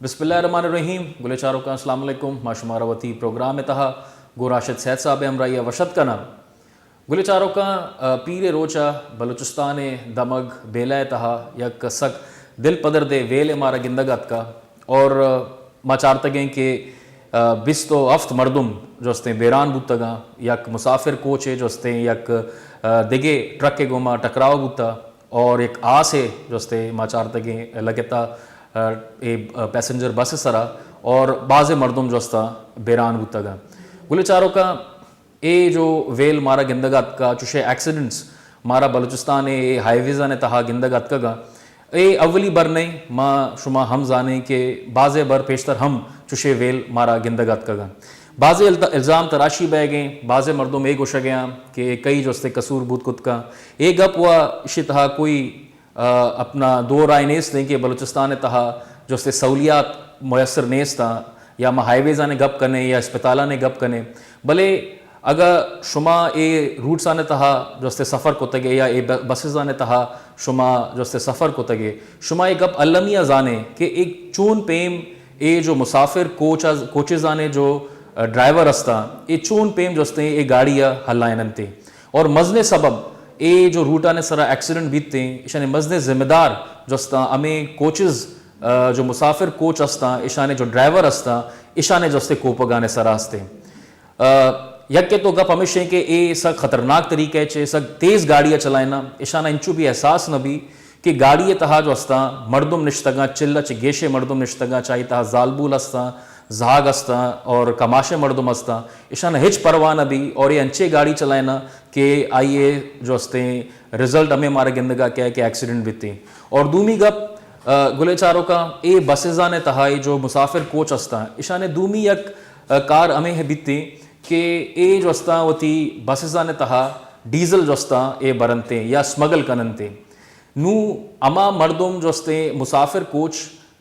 بسم اللہ الرحمن الرحیم۔ گلیں چاروکاں، السلام علیکم۔ ما شمارا وتی پروگرام ءِ تہا گوں راشد سید صاحب ءِ ہمراہی ءَ وش اتک کناں۔ گلیں چاروکاں، آ، پیر ءِ روچ ءَ بلوچستان ءِ دمگ بیلہ ءِ تہا یک سک دل پدردیں ویلے مارا گندگ ءَ اتکا اور، آ، ما چارتگیں کہ، آ، بیست ءُ ہفت مردم جو استیں بیران بوتگاں، یک مسافر کوچے جو استیں یک، آ، دگہ ٹرکے گوما ٹکراؤ بوتا اور یک آسے جو استیں ما چارتگیں لگتا، آ، اے، آ، پیسنجر بس سرا اور بازیں مردم جو استا بیران بوتگاں۔ گلیں چاروکاں، اے جو ویل مارا گندگ ءَ اتکا، چوشیں ایکسیڈنٹس مارا بلوچستان ءِ اے ہائی ویزانی تہا گندگ ءَ اتکگاں۔ اے اولی بر نئیں، ما شما ہم زانیں کہ بازیں بر پیشتر ہم چوشیں ویل مارا گندگ ءَ اتکگاں۔ بازیں الت-، الزام تراشی بئیگیں، بازیں مردم اے گوشگیاں کہ اے کئی جو استے قصور بوت کت کن۔ اے گپ و اشی تہا کوئی آ، اپنا دو رائے نیست ایں کہ بلوچستان ءِ تہا جو استے سہولیات میسر نیست آں، یا ما ہائی ویزانی گپ کنیں یا اسپتالانی گپ کنیں، بلے اگاں شما اے روٹسانی تہا جو استے سفر کتگے یا اے ب-، بسزانی تہا شما جو استے سفر کتگے، شما اے گپ المی ءَ زانیں کہ اے چون پیم اے جو مسافر کوچ از-، کوچزانی جو، آ، ڈرائیور استاں، اے چون پیم جو استے اے گاڑی ءَ ہلائیننتے۔ اور مزنیں سبب اے جو روٹانی سرا ایکسیڈنٹ بیتیں، ایشانی مزنیں ذمہ دار جو استاں، ہمے کوچز، آ، جو مسافر کوچ استاں، ایشانی جو ڈرائیور استاں، ایشانی جو استے کوپگانی سرا استیں۔ آ، یکے تو گپ ہمیش ایں کہ اے سک خطرناک طریقہ چے سک تیز گاڑی ءَ چلائنا، ایشانا انچو بھی احساس نہ بی کہ گاڑی ءِ تہا جو استاں مردم نشتگاں، چل ءَ چہ گیشیں مردم نشتگاں، چاہی تہا زالبول استاں، زہگ استاں اور کماشیں مردم استاں، ایشانا ہچ پرواہ نہ بی اور اے انچیں گاڑی چلائنا کہ آئی ءِ جو استیں رزلٹ ہمے مارا گندگ ءَ کئے کہ ایکسیڈنٹ بیتیں۔ اور دومی گپ، آ، گلیں چاروکاں، اے بسزانی تہا اے جو مسافر کوچ استاں، ایشانی دومی یک، آ، کار ہمے بیتیں کہ اے جو استاں وتی بسزانی تہا ڈیزل جو استاں اے برنتیں یا سمگل کننتیں۔ نوں ہما مردم جو استیں مسافر کوچ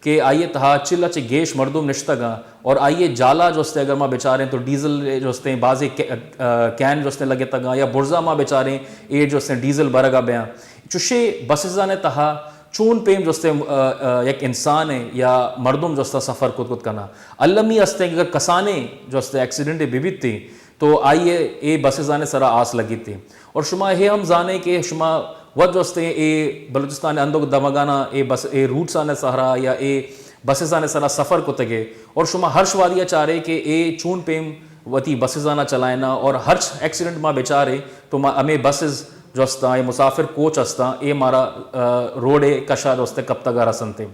کہ آئی ءِ تہا چل ءَ چہ گیش مردم نشتگاں اور آئی ءِ جالا جو استے اگر ما بچاریں تو ڈیزل جو استیں بازیں کے-، آ، کین جو استیں لگتگاں یا برزا ما بچاریں اے جو استیں ڈیزل برگا بیاں۔ چوشیں بسزانی تہا چون پیم جو استیں، آ، آ، یک انسانے یا مردم جو استا سفر کت کت کناں۔ المی استیں کہ اگر کسانیں جو استیں ایکسیڈنٹے بہ بیتیں تو آئی ءِ اے بسزانی سرا آس لگیتیں۔ اور شما اے ہم زانیں کہ شما وت جو استیں اے بلوچستان ءِ اندک دمگانا اے بس، اے روٹسانی سرا یا اے بسزانی سرا سفر کتگے اور شما ہرش وہدیا چارے کہ اے چون پیم وتی بسزانا چلائنا اور ہرچ ایکسیڈنٹ ما بچارے تو ما ہمے بسز جو استاں، اے مسافر کوچ استاں، اے مارا، آ، روڈ ءِ کشا جو استیں کپتگا رسنتیں۔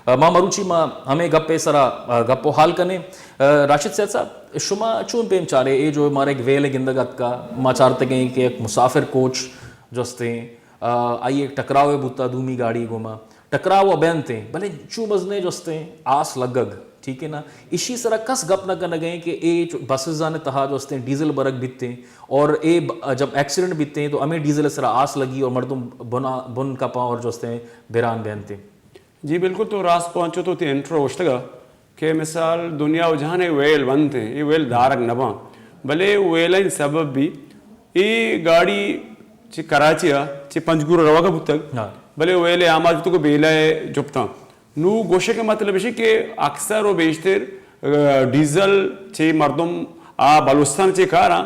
آ، ما مروچی ما ہمے گپ ءِ سرا، آ، گپ و حال کنیں۔ آ، راشد سید صاحب، شما چون پیم چارے اے جو مارا یک ویل گندگ اتکا، ما چارتگیں کہ یک مسافر کوچ جو استیں، آ، آئی یک ٹکراؤے بوتا دومی گاڑی گوما، ٹکراؤ ءَ بینتیں، بلے چو مزنیں جو استیں آس لگگ، ٹھیک ہے نا؟ اشی سرا کس گپ نہ کنگیں کہ اے چو بسزانی تہا جو استیں ڈیزل برگ بیتیں اور اے ب-، جب ایکسیڈنٹ بیتیں تو ہمیں ڈیزل سرا آس لگی اور مردم بنا، بن کپاں اور جو استیں بیران بینتیں۔ جی بالکل، تو راست پہنچو تو تی انٹرو اشتگا کہ مثال دنیا و جہان ءَ ویل بنت انت، اے ویل دارگ نہ باں، بلے ویلانی سبب بی اے گاڑی چہ کراچی ءَ چہ پنجگور ءَ روگ ءَ بوتگ، ہاں۔ بلے ویل ءِ آماچ بوتگ و بیلہ ءَ جپتاں۔ نوں گوشگ ءِ مطلب اش کہ اکثر و بیشتر، آ، ڈیزل چہ مردم آ بلوچستان چہ کاراں،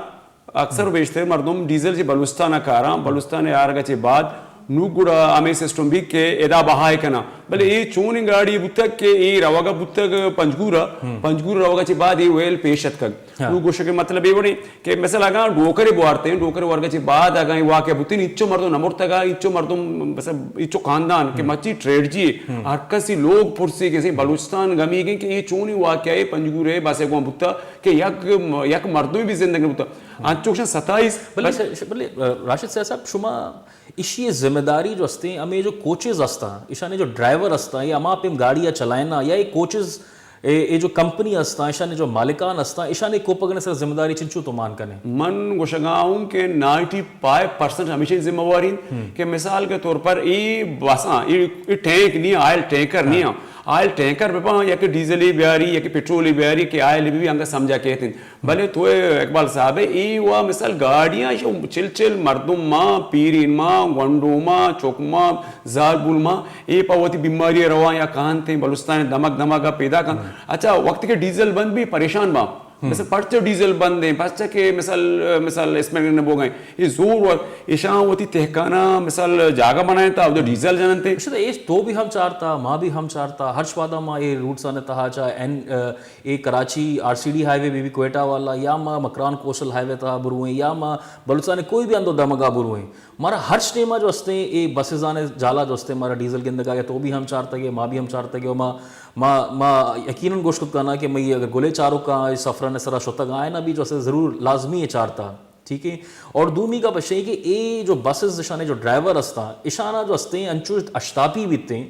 اکثر و بیشتر مردم ڈیزل چہ بلوچستان ءَ کاراں، بلوچستان ءَ آرگ ءَ چہ بعد نوں گڑا ہمے سسٹم بیت کہ ادا بہا ءَ کناں۔ بلے اے چونیں گاڑی بوتگ کہ اے روگ ءَ بوتگ پنجگور ءَ، پنجگور ءَ روگ ءَ چہ بعد اے ویل پیش اتکگ۔ ہاں۔ نوں گوشگ ءِ مطلب اے وڑیں کہ مثلا اگاں ڈوکرے بوارتیں، ڈوکرے ورگ ءَ چہ بعد اگاں اے واقعہ بوتیں، ہچو مردم نہ مرتگ ءَ، ہچو مردم، مثلا ہچو خاندان کہ مرچی ٹریجڈی، ہر کسی لوگ پرسی کہ بلوچستان گمیگیں کہ اے چونیں واقعہ اے پنجگور ءِ بس ءَ گوں بوتگ کہ یک، یک مردمے بھی زندگ نہ بوتگ۔ انچوش ستائیس۔ بلے، بلے، آ، راشد صاحب، شما ایشی ذمہ داری جو استیں، ہمیں جو کوچز استاں، ایشانی جو ڈرائیور استاں، یا ہما پیم گاڑی ءَ چلائنا، یا اے کوچز، اے، اے جو کمپنی استاں، ایشانی جو مالکان استاں، ایشانی کوپگانی سر ذمہ داری چنچو تو مان کنے؟ من گوشگا ہوں کہ نائنٹی فائیو پرسنٹ ہمیشہ ذمہ واری انت کہ مثال کے طور پر اے بساں، اے، اے ٹینک نہیں، آئل ٹینکر نہیں، آئل ٹینکر بہ باں، یا کہ ڈیزلی بیاری، یا کہ پٹرولی بیاری، کہ آئل بہ بی، انگا سمجھا کیت انت۔ بلے تو اقبال صاحب، اے وا مثال گاڑیاں، ایشو چل چل مردم ما، پیرین ما، گونڈو ما، چک ما، زالبول ما، اے پہ وتی بیماری رواں یا کانت انت، بلوچستان دمگ دمگ ء پیدا کن۔ اچھا، وقت کہ ڈیزل بند بی، پریشان باں۔ مثل پرچہ ڈیزل بند ہیں، پرچہ کہ مثل، مثل اسپینڈ نہ بوگئیں۔ یہ زور و ایشاں وتی تہکانا مثل جاگہ بنائیں تا، ادھر ڈیزل جنن تے۔ شد ایش تو بھی ہم چارتا، ما بھی ہم چارتا، ہرچ وعدہ ما اے روٹس آنے تہا چا این، اے Karachi R C D highway بی بی کوئٹہ والا، یا ما مکران کوسٹل ہائی وے تہا بروئیں، یا ما بلوچستان کوئی بھی اندو دمگا بروئیں۔ مارا ہرچ ٹیما جو استیں، اے بسز آنے جالا جو استیں، مارا ڈیزل گندگا یا تو بھی ہم چارتگے، ما بھی ہم چارتگے، و ما، ما، ما یقیناً گوشت کت کنا کہ مئی اگر گلے چاروکاں اے سفران سرا شتگ آئے نا بھی جو استیں ضرور لازمی ہے چارتا، ٹھیک ہے۔ اور دومی کا بشے کہ اے جو بسز اشانے جو ڈرائیور استا، اشانا جو استیں انچو اشتاپی بیتیں،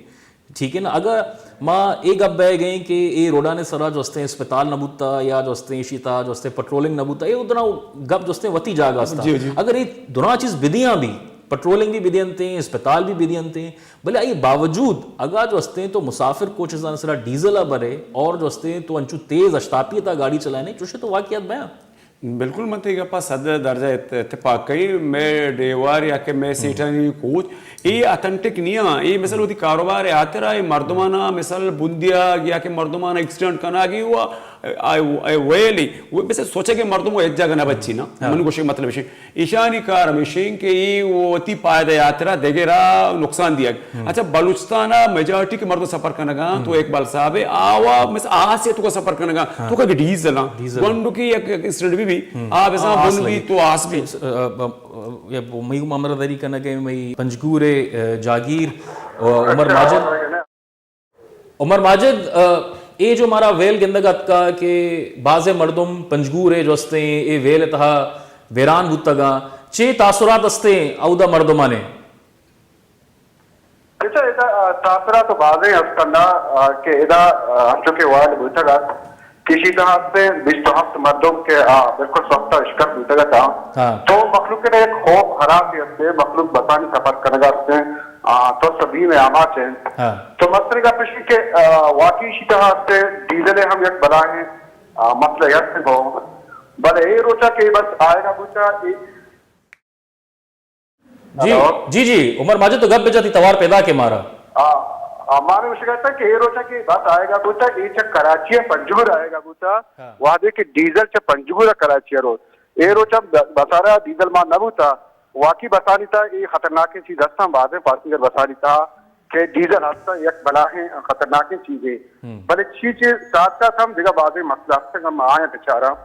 ٹھیک ہے نا، اگہ ما اے گپ بہ گئیں کہ اے روڈانے سرا جو استیں اسپتال نہ بوتا یا جو استیں ایشی تا جو استیں پٹرولنگ نہ بوتا، اے دراں گپ جو استیں وتی جاگہ استا۔ جی، جی۔ اگر اے دراں چیز بدیاں بھی، پٹرولنگ بھی بدینتیں، اسپتال بھی بدینتیں، بلے آئی باوجود اگا جو استیں تو مسافر کوچز آنے سرا ڈیزل آ برے اور جو استیں تو انچو تیز اشتاپی تا گاڑی چلائنے، چوشے تو واقعیت بیاں۔ بالکل، من تئی گپا صد درجہ ات-، اتفاق کئی۔ مئے ڈیوار یا کہ مئے سیٹانی کوچ، اے اتھنٹک نیا۔ اے مثل وتی کاروبار ہاترا، اے مردمانا مثل بندیاگ یا کہ مردمانا ایکسیڈنٹ کناگی و آ-، آ-، آ-، ویلی۔ و مثل سوچے کہ مردم و یک جاگہ نہ بچی نا۔ من گوشے مطلب شے۔ ایشانی کار ہمیشیں کہ اے وتی پائدہ ہاترا دگرا نقصان دیگ۔ اچھا، بلوچستان ء میجارٹی کہ مردم سفر کنگا، تو اقبال صاحب، آوا مثل آس ء توکا سفر کنگا، توکا کہ ڈیزل آں، ڈیزل۔ گونڈو کہ یک، یک انسیڈنٹ بھی بھی، آ بزاں بن بھی تو آس بھی۔ س-، س-، ا، ا، ا، یا مئی گوں ہمراہ داری کنگ ء مئی پنجگور ء، ا، جاگیر، ا، عمر ماجد۔ عمر ماجد، ا، اے جو مارا ویل گندگ اتکا کہ بازیں مردم پنجگور ء جو استیں، اے ویل ء تہا ویران بوتگاں، چے تاثرات استیں اودا مردمانے؟ اچھا، ادا، آ، تاثرات تو بازیں است انت، آ، کہ ادا، آ، ہنچو کہ وائل بوتگ ات، کشی تہا ہستیں بیست و ہفت مردم کہ، آ، بالکل سخت اشکر بوتگ ات۔ ہاں۔ تو مخلوق نے ایک خوف ہراسے ہستیں، مخلوق بسانی سفر کنگا ہستیں، آ، تو سبھی میں آماچ ہیں۔ ہاں۔ تو مستری کا پشی کہ، آ، واقعی شی تہا ہستیں، ڈیزل ہم یک بلا ہیں، آ، مسئلہ ہستیں بہت۔ بلے اے روچا کہ بس آئے گا بوتا، اے جی، ہلو؟ جی، جی، عمر ماجد تو گپ بجا تئی توار پیدا کے مارا۔ آ، آ، ما نے گوشگا تھا کہ اے روچا کہ بس آئے گا بوتا، اے چہ کراچی ء پنجگور آئے گا بوتا، ہاں۔ وہدے کہ ڈیزل چہ پنجگور ء کراچی ء روت۔ اے روچا ب-، بسارا ڈیزل ما نہ بوتا، واقعی بسانی تا اے خطرناکیں چیز ہستاں، بازیں پاسنجر بسانی تا کہ ڈیزل ہستاں یک بلاہیں خطرناکیں چیزے۔ ہم۔ بلے چی چیز ساتھ ساتھ ہم دگہ بازیں مسئلہ ہستاں، ہم آیاں بچاراں۔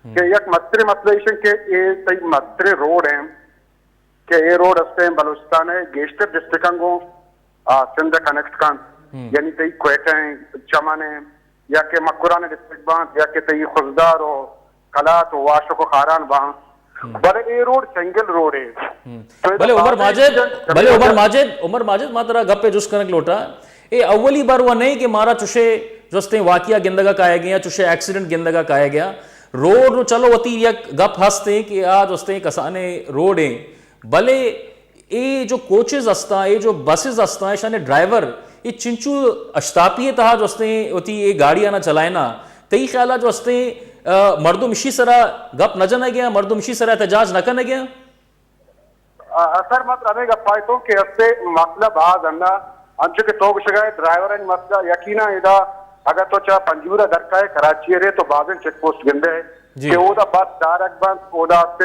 ہم۔ کہ یک مستریں مسئلہ ایش انت کہ اے تئی مستریں روڈ ہیں کہ اے روڈ ہستیں بلوچستان ء گیشتر ڈسٹرکٹاں گوں، آ، سندھ ء کنیکٹ کنت۔ ہم۔ یعنی تئی کوئٹہ ہیں، چمن ہیں، یا کہ مکران ڈسٹرکٹ بانت، یا کہ تئی خضدار و قلات و واشک و خاران بانت۔ ہم۔ بلے اے روڈ سنگل روڈ ہے۔ ہم۔ تو اے بلے تو عمر بازیں ماجد، چیزاں بلے عمر ماجد، عمر ماجد، ما ترا گپے جست کنگ لوٹا۔ اے اولی بار وہ نہیں کہ مارا چوشے جستیں واقعہ گندگا کایا گیا، چوشے ایکسیڈنٹ گندگا کایا گیا۔ روڈ نو چلو وتی یک گپ ہستیں کہ آ جستیں کسانیں روڈیں، بلے اے جو کوچز ہستاں، اے جو بسز ہستاں، ایشانے ڈرائیور اے چنچو اشتاپی تہا جستیں وتی اے گاڑیانا چلائنا، تئی خیالا جستیں، آ، مردم اشی سرا گپ نہ جنگیاں، مردم اشی سرا احتجاج نہ کنگیاں؟ آ، اثر مت ہمیں گپائے تو کہ استے مسئلہ باز اندا، انچو کہ تو گشگائے ڈرائیورانی مسئلہ یقینا ادا اگر تو چا پنجگور درکائے کراچی رے تو بازیں چیک پوسٹ گندے جی۔ کہ اودا بس دارگ بند، اودا استے،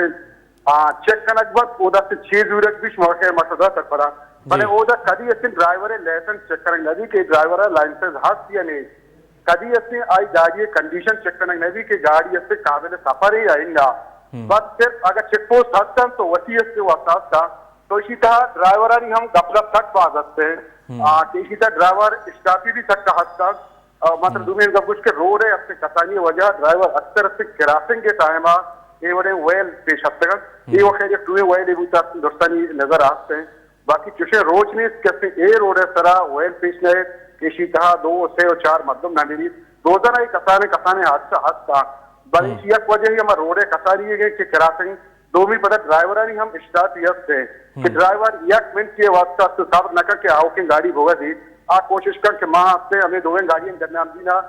آ، چیک کنگ بند، اودا استے چیز زورگ بیش موقع مسئلہ سر پڑا۔ بلے جی۔ اودا کدی استے ڈرائیور لائسنس چیک کرنگ نبی کہ ڈرائیور لائسنس ہست یا نہیں۔ کدی استے آئی گاڑی کنڈیشن چیک کنگ نبی کہ گاڑی استے قابل سفر ہے یا انگا۔ ہم۔ بس صرف اگر چیک پوسٹ ہستن تو وتی استے واسطہ ہستا۔ تو اسی طرح ڈرائیورانی ہم غفلت تک باز ہستے۔ ہم۔ آ، کہ اسی طرح ڈرائیور اسٹاپی بھی تک ہستا۔ آ، مطلب ہم۔ دومی گپ گوش کہ روڈ ہے استے کسانی وجہ ڈرائیور اکثر استے کراسنگ کے ٹائم آ اے وڑے ویل پیش ہستگن۔ ہم۔ اے وقت ایک دومی ویل بوتا درستانی نظر آستے۔ باقی چوشیں روچ نیست کہ استے اے روڈ ء سرا ویل پیش نہ ایت کہ ایشی تہا دو و سے و چار مردم نہ مریت۔ روزانہ اے کسانیں کسانیں حادثہ ہست آں۔ بلے ہم۔ ایشی یک وجہ ہی ہما روڈ ء کسانی ہے کہ کراسنگ دومی پدا ڈرائیورانی ہم اشتاتی ہست ہے کہ ہم۔ ڈرائیور یک منٹ کے واسطہ تو صبر نہ کر کہ آوکیں گاڑی بوگا دیت۔ آ کوشش کن کہ ما ہستے ہمیں دوئیں گاڑی درمیان دینا،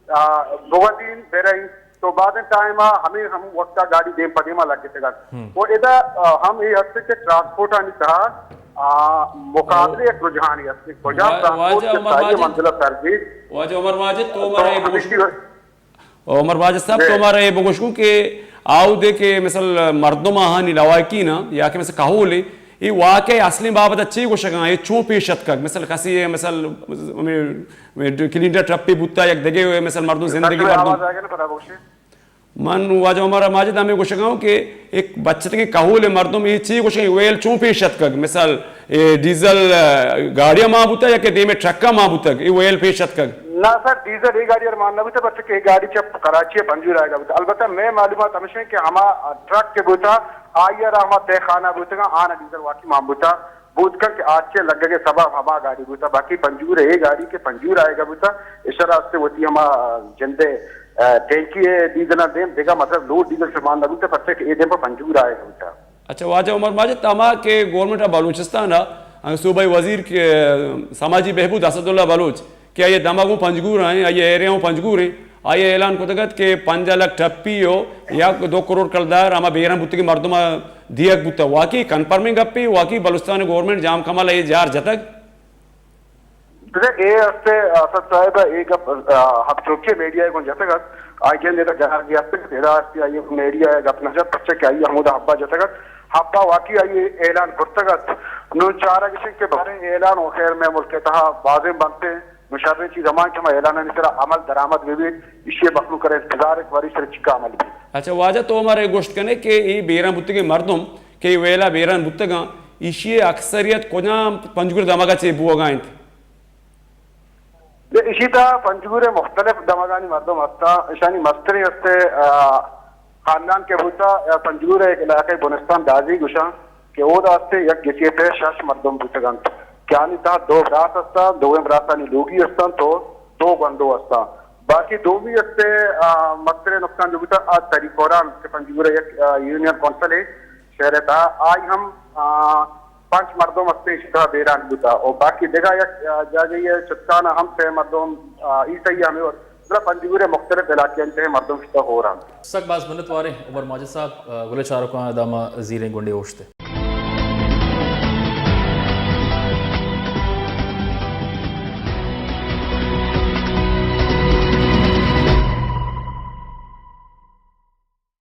آ، بوتین برئیں۔ تو بعد ٹائم ہمیں ہم وقت گاڑی دیم پہ دیما لگتگ ات۔ و ادا، آ، ہم یہ ہستے کہ ٹرانسپورٹ آنی تہا، آ، مقابلے ایک رجحانی ہستے۔ کجا وا-، ٹرانسپورٹ واجہ کے عمر ساری ماجد۔ منزل سر دی۔ واجہ عمر ماجد، تو تو ہمارا یہ ہمیشہ بگوش-، عمر واجد صاحب، جی۔ تو ہمارا یہ بگوش کن کہ آؤ دے کہ مثل مردم آہانی لواحقین نا یا کہ مثل کہول اے، اے واقعہ اصلی بابت چی گوشگاں، اے چون پیش اتکگ؟ مثل کسی اے، مثل ہمیں، ہمیں کلینڈر ٹرپے بوتا، یک دگے اے، مثل مردم زندگی سر، مردم۔ آواز آ گیا نا، پدا بگوشے۔ من واجہ عمر ماجد ہمیں گوشگاں کہ ایک بچتگیں کہول مردم اے چی گوشگاں، ویل چون پیش اتکگ؟ مثل اے ڈیزل، آ، گاڑی ما بوتا یا کہ دیم ٹرک ما بوتگ، اے ویل پیش اتکگ؟ نہ سر، ڈیزل اے گاڑی ارمان نہ بوتا، پرچہ کہ اے گاڑی چہ کراچی پنجگور آئے گا بوتا۔ البتہ میں معلومات ہمیشہ کہ ہما ٹرک کے بوتا، آئی را ہما تہ خانہ بوتگا، آنا ڈیزل واقعی مان بوتا، بوت کن کہ آچے لگگے سبب ہما گاڑی بوتا، باقی پنجگور اے گاڑی کہ پنجگور آئے گا بوتا، اشرا استے وتی ہما جندے، آ، ٹینکی اے ڈیزل دیم دگا، مطلب لوڈ ڈیزل شمان نہ بوتا، پرچہ کہ اے دیم پہ پنجگور آئے گا بوتا۔ اچھا واجہ عمر ماجد، ہما کہ گورنمنٹ آف بلوچستان ء صوبائی وزیر کہ سماجی بہبود اسداللہ بلوچ کہ آئی ء دمگ اوں پنجگور ء، آئی ء ایریا اوں پنجگور ء، آئی ء اعلان کتگ ات کہ پنجاہ لکھ ٹپی و یک دو کروڑ کلدار ہما بیران بوتگیں مردم ء دیگ بوتگ۔ واقعی کنفرمنگ گپے؟ واقعی بلوچستان گورنمنٹ جام کمال ء اے جار جتگ؟ بلے اے ہستے اسد صاحب، اے گپ، آ، ہب چوکی میڈیا ء گوں جتگ ات، آئی گند ادا جہاز یاتگ ات، ادا ہستی آئی میڈیا ء گپ نہ جت، پرچہ کہ آئی ہمودا ہبا جتگ ات، ہبا واقعی آئی اعلان کرتگ ات۔ نوں چارگ اش انت کہ باریں اعلان و خیر مئے ملک ء تہا بازیں بنت انت، نوں شریں چیز ہما انت کہ ہما اعلانانی سرا عمل درآمد بہ بیت، ایشی ء مخلوق ء را انتظار انت کہ باریں ایشی سرا چکا عمل بیت۔ اچھا واجہ، تو مارا گوشت کنے کہ اے بیران بوتگیں مردم کہ اے ویلا بیران بوتگاں، ایشی ء اکثریت کجام پنجگور دمگا چہ بوگا انت؟ بے، ایشی تہا پنجگور ء مختلف دمگانی مردم ہستاں۔ ایشانی مستریں ہستے، آ، خاندان کہ بوتا، آ، پنجگور ء یک علاقہ بنستان دازی گوشاں کہ اودا ہستے یک گسیت ء شش مردم بوتگ انت کہ آنی تہا دو براس ہستاں، دوئیں براسانی لوگی ہستاں تو دو گونڈو ہستاں۔ باقی دومی ہستے، آ، مستریں نقصان جو بوتا، آ تری کوران کہ پنجگور ء یک، آ، یونین کونسل ء شہر ء تہا آئی ہم، آ، پنچ مردم ہستیں ایشی تہا بیران بوتا و باقی دگہ یک، آ، جاگہی ء چتکان ء ہم سہ مردم، آ، ای سہی ہمیں وڑ، مطلب پنجگور ء مختلف علاقیانی تہ ء مردم شتا ہور انت۔ سک باز منت واریں عمر ماجد صاحب، آ، گل چارکاں داما زیریں گنڈے اوشت۔